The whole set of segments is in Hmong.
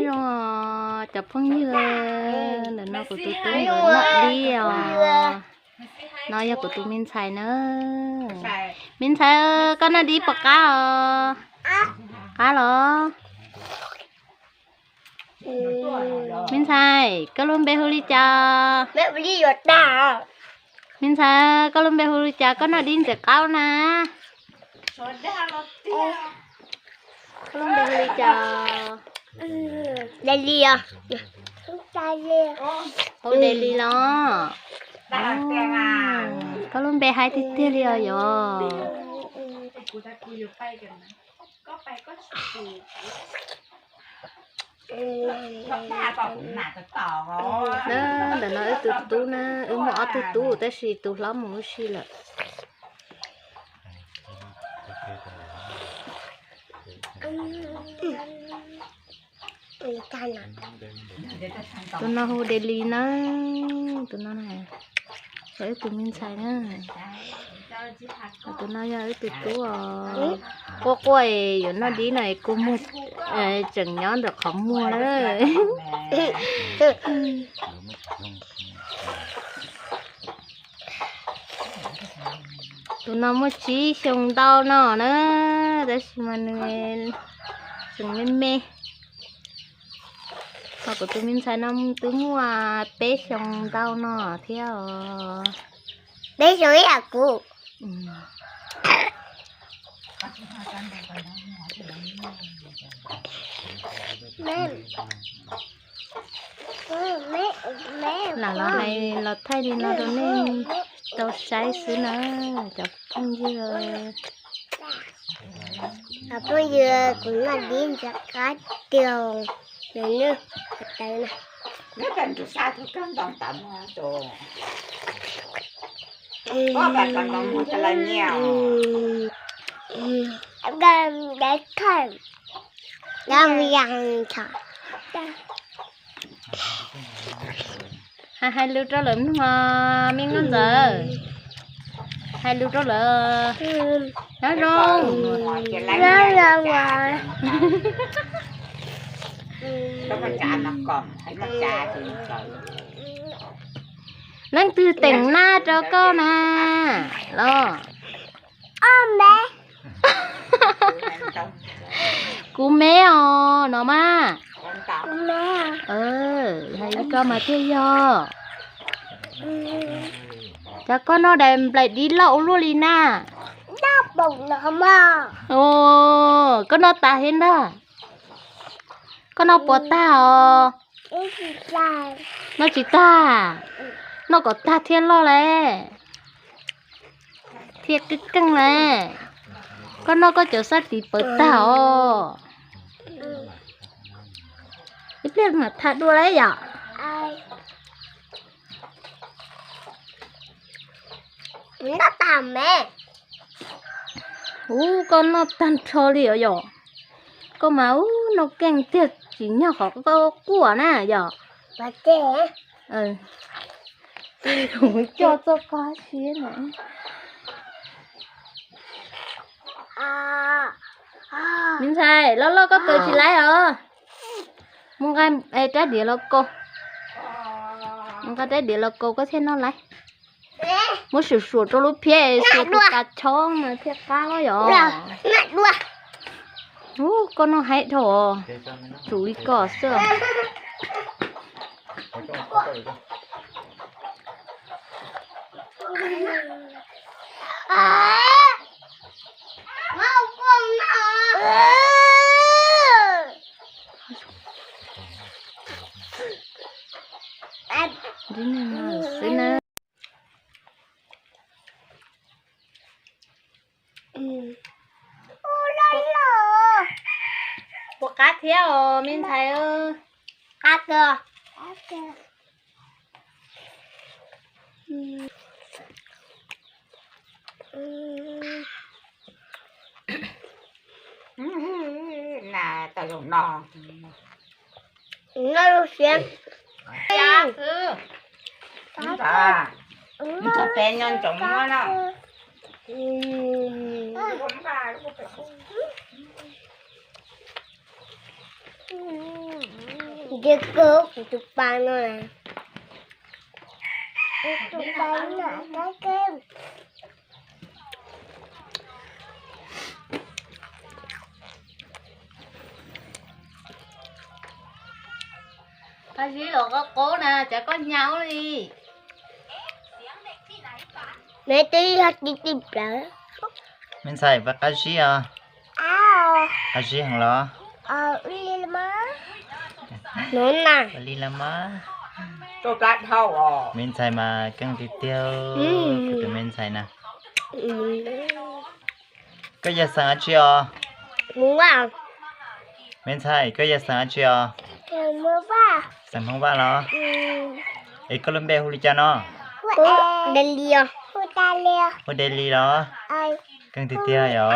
Cov phooj ywg, ntawm no kuv tus tub noj dib os. No yog kuv tus me ntxhais na. Me ntxhais, koj noj dib puas qab os? Qab los? Me ntxhais, koj lub npe hu li cas? Me ntxhais, koj lub npe hu li cas? Koj noj dib ntxim qab na. Koj lub npe hu li cas? Hu Daily los? Koj lub npe haib tiag tiag li os yog. Ntawm no wb tus tub na, wb muaj ob tug tub tab sis tus hlob mus ua si lawm. Tus no hu Daily na, tus no yog wb tus me ntxhais na. Tus no yog wb tus tub os. Quaj quaj yuav noj dib no es kua muag tseem nyob ntawm qhov muag lawm. Tus no muaj tsib xyoo ntau no na, tab sis mas nws tseem me me. Ho kuv tus me ntxhais no twb muaj peb xyoo ntau no thiab os. Peb xyoo ib yam kuv. Lam los hais los thaij li no rau nej tau saib xwb na, cov phooj ywg. Cov phooj ywg, kuv noj dib ntxim qab tiag, nws nws tawv na. Hais hais lus rau lawv mloog, me nkauj ntxawm. Hais lus rau lawv. Nyob zoo. Leej twg teem nab rau koj na los? Kuv me os no mas. Hais li koj mas thiaj yog. Cas koj noj daim nplaim dib loj ua luaj li na? Koj noj tas thiab ntag. Koj noj puas tag os? Noj tsis tag. Noj kom tag thiaj loj le, thiaj keej keej le. Koj noj koj cov xab tiv pawv tag os. Ib pliag mam tham dua lawm yom. Ub, koj noj tag nrho li os yom. Koj mas ub, noj keej tiag, tsis nyog qhov koj quaj na yom. Coj txoj koj siab na. Me ntxhais, loj loj koj kaw tsis laib os. Mus nqa rab diav los kaus. Mus nqa rab diav los kaus koj thiaj noj laib. Muab suam suam rau lub phiab, suam tus kas chob mas thiaj qab los yom. Ub, koj noj haib dhau, tsum li koj xwb. Xwb na. Puas qab thiab os me ntxhais? Qab tiag. Tau zoo no. Noj lub siab. Ntxhais peb nyob ntsoov muab no. Ces kawg kuv tus pas no na. Kuv tus pas no kawg kawg. Qab zib los qab qub na, cov koj nyaum li. Neb twb yog tib tib plawv. Me ntxhais, qab zib os. Qab zib heev los? Li los mas. Me ntxhais mas keej tiag tiag, kuv tus me ntxhais na. Koj yog xeem dab tsi os? Me ntxhais, koj yog xeem dab tsi os? Xeem Hmoob Vaj los? Es koj lub npe hu li cas no? Hu Daily los? Keej tiag tiag yom.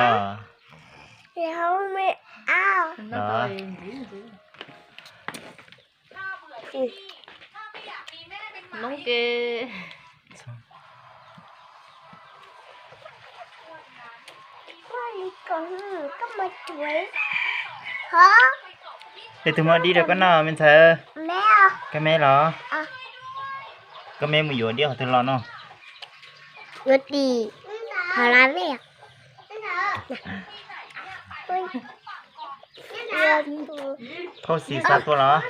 Es tus muab dib rau koj noj me ntxhais. Koj me los? Koj me mus yuav dib qhov twg los no? Yuav tim Phau Laj Vej. Phauj Xis xa tuaj los?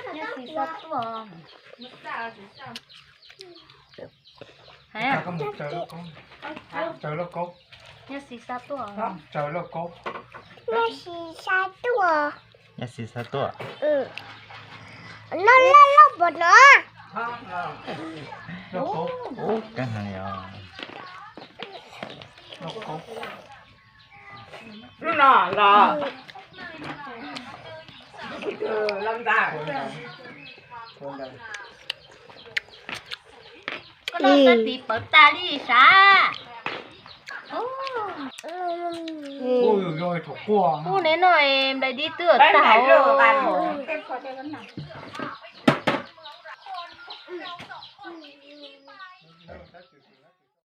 Nyob Xis xa tuaj. Nyob Xis xa tuaj. Loj loj loj npaum no. Keej heev os. Hnub no los. Koj noj tag tiv pawv tas li sav. Ub, neb noj nplaim dib twb tag hauv.